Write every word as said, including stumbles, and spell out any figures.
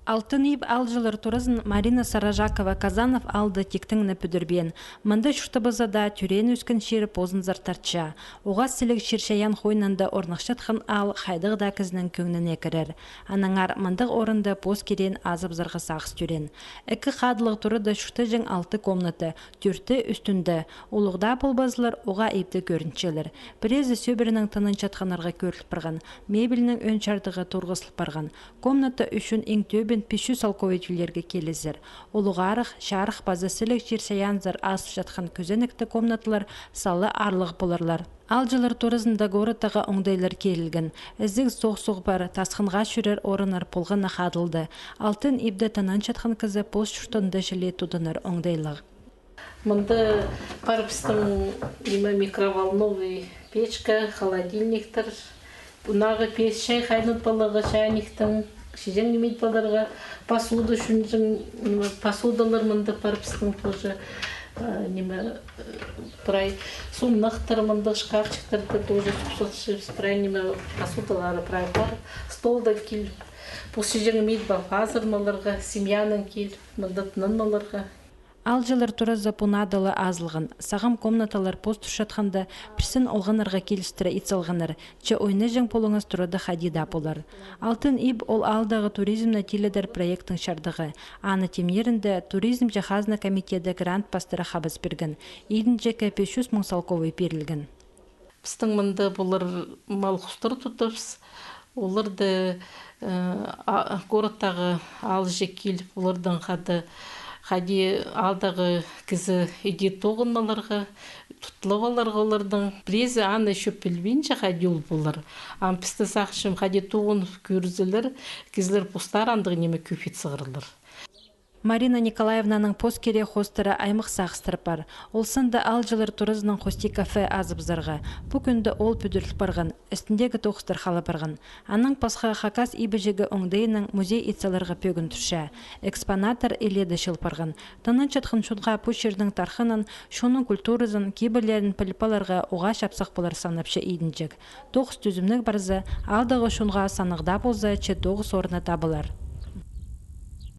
Алтын иб аалҷылар туразын Марина Саражакова Казанов аалда тиктең не пӱдірбеен. Мында чуртабыза даа тӧреен-ӧскен чирі позынзар тартча. Оғаа сіліг чир-чайаан хойнында орныхчатхан аал хайдағ даа кізінің кӧңніне кірер. Аннаңар мындағ орында пос киреен азыбызарға сағыс тӧреен. Ікі хадылығ турада чуртаҷаң алты комната, тӧрті ӱстӱнде. Улуғ даа полбазалар, уғаа ибде кӧрінчелер. Пірезі сӧбіренең тынанчатханнарға кӧріл парған, мебельнің ӧӧн чардығы турғызыл парған. Комната ӱчӱн иң тӧбін пис чӱс салковай тӧллерге килізер. Улуғ арах, чарых паза сіліг чир-чайаанзар азылчатхан кӧзенекті комнаталар сала аарлығ поларлар. Аалҷылар туразында городтағы оңдайлар кирілген. Ізіг соох-соох пар, тасхынға чӧрер орыннар полған на хадылды. Алтын ибде тынанчатхан кізі пос чуртында чіли тудынар оңдайлығ. Мында пар пістің, ниме, микроволновый печка, холодильниктер. Пунағы пес чай хайнатпаларға чайниктің, чиҷең ниме итпаларға, посуда ӱчӱн, ниме, посудалар мында пар пістің тоже, э, ниме, э, прай сумнахтар, мында шкафчиктарда тоже суксатчабыс, прай ниме, посудалары прай пар, столда кил, пос чиҷең ниме итпа, азырмаларға, семьянаң кил, мында тынанмаларға. Аалҷылар туразы пунада ла азылған. Сағам комнаталар пос турчатханда, пірсін олғаннарға килістіре ит салғаннар, че ойнаҷаң полыңыс турада хайди даа полар. Алтын иб ол аалдағы туризмні тилідер проекттің чардығы. Аны тимнирінде туризмҷе хазна комитеті грант пастыра хабас пирген. Идінҷекке пис чӱс муң салковай пирілген. Пістің мында полар мал-хустар тутабыс. Оларды, э, а, городтағы аалҷы киліп, олардаң хада, хайди аалдағы кізі иди тоғынмаларға, тутлап аларға олардаң. Пірезі аны чӧп пілбинче, хайди ол полар. Ам пісті сағынчам, хайди тоғынып кӧрзелер, кізілер постары андағ ниме кӧп ит сығарлар. Марина Николаевнаның пос кирек хоостыра аймах сағыстар пар. Ол санда аалҷылар туразының хости кафе азыбызарға. Пу кӱнде ол пӱдіріл парған, істіндегі тоғыстар хала парған. Анаң пасха хакас ибіҷегі оңдайынаң музей ит саларға пӧгін турча. Экспонаттар илееде чыл парған. Тынанчатхан чонға пу чирнің тархынын, чонның культуразын, кибірлерін піліп аларға уғаа чапсах полар санапча идінҷек. Тоғыс тӱзімніг парза, аалдағы чонға санағда полза, че тоғыс орны табылар.